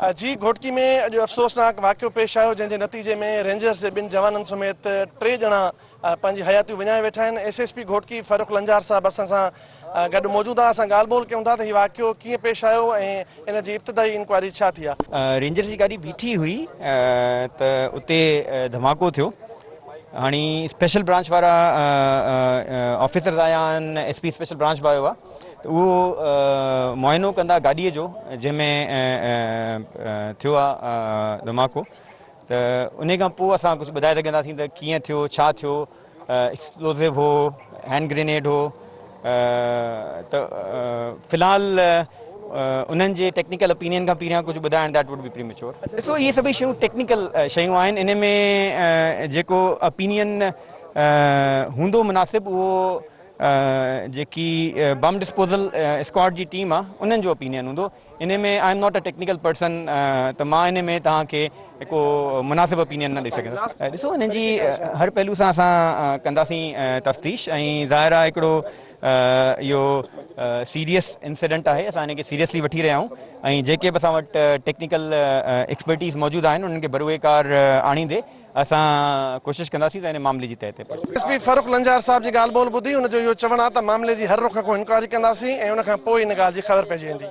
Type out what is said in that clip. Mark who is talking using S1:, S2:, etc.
S1: جي گهوٽڪي ۾ اڄ افسوسناڪ واقعو پيش آيو جنهن جي نتيجي ۾ رينجرز جي ٻن جوانن سميت ٽي ڄڻا پنهنجي حياتيون وڃائي ويٺا آهن S S P Ghotki Farrukh Lanjar صاحب اسان سان گڏ موجود آهي اسان ڳالهه ٻولهه ڪيون ٿا ته هي واقعو ڪيئن پيش آيو ۽ ان جي ابتدائي انڪوائري ڇا ٿي آهي.
S2: رينجرز جي گاڏي بيٺي هئي ته اتي ڌماڪو ٿيو هاڻي اسپيشل برانچ وارا آفيسرز آيا آهن ايس پي اسپيشل برانچ به آيو آهي ته اهو معائنو ڪندا گاڏي جو جنهن ۾ ٿيو آهي ڌماڪو ته انهي کان پوء اسان ڪجهه ٻڌائي سگهنداسين ته ڪيئن ٿيو ڇا ٿيو ايڪسپلوزو هو هينڊ گرينيڊ هو ته في الحال انهن جي ٽيڪنيڪل اپينين کان پهريان ڪجهه ٻڌائڻ that would be premature ڏسو اهي سڀئي شيون ٽيڪنيڪل شيون آهن انهي ۾ جيڪو اپينين هوندو مناسب اهو جيڪي بم ڊسپوزل اسڪواڊ جي ٽيم آهي انهن جو اپينين هوندو انهي ۾ I am not a technical person ته مان انهي ۾ توهان کي ڪو مناسب اپينين نه ڏئي سگهندس. ڏسو انهن جي هر پهلو سان اسان ڪنداسين تفتيش ۽ ظاهر آهي هڪڙو اهو سيريس انسيڊنٽ آهي اسان انهي کي سيريسلي وٺي رهيا آهيون ۽ جيڪي به اسان وٽ ٽيڪنيڪل ايڪسپرٽيز موجود آهن انهن کي بروي ڪار آڻيندي اسان ڪوشش ڪنداسين ته ان معاملي جي تهه تي پهچون.
S1: ايس پي فرخ لنجار صاحب جي ڳالهه ٻولهه ٻڌي ان جو اهو چوڻ آهي ته معاملي جي هر رخ کان انڪوائري ڪنداسين ۽ ان کان پوء ان ڳالهه جي خبر پئجي ويندي.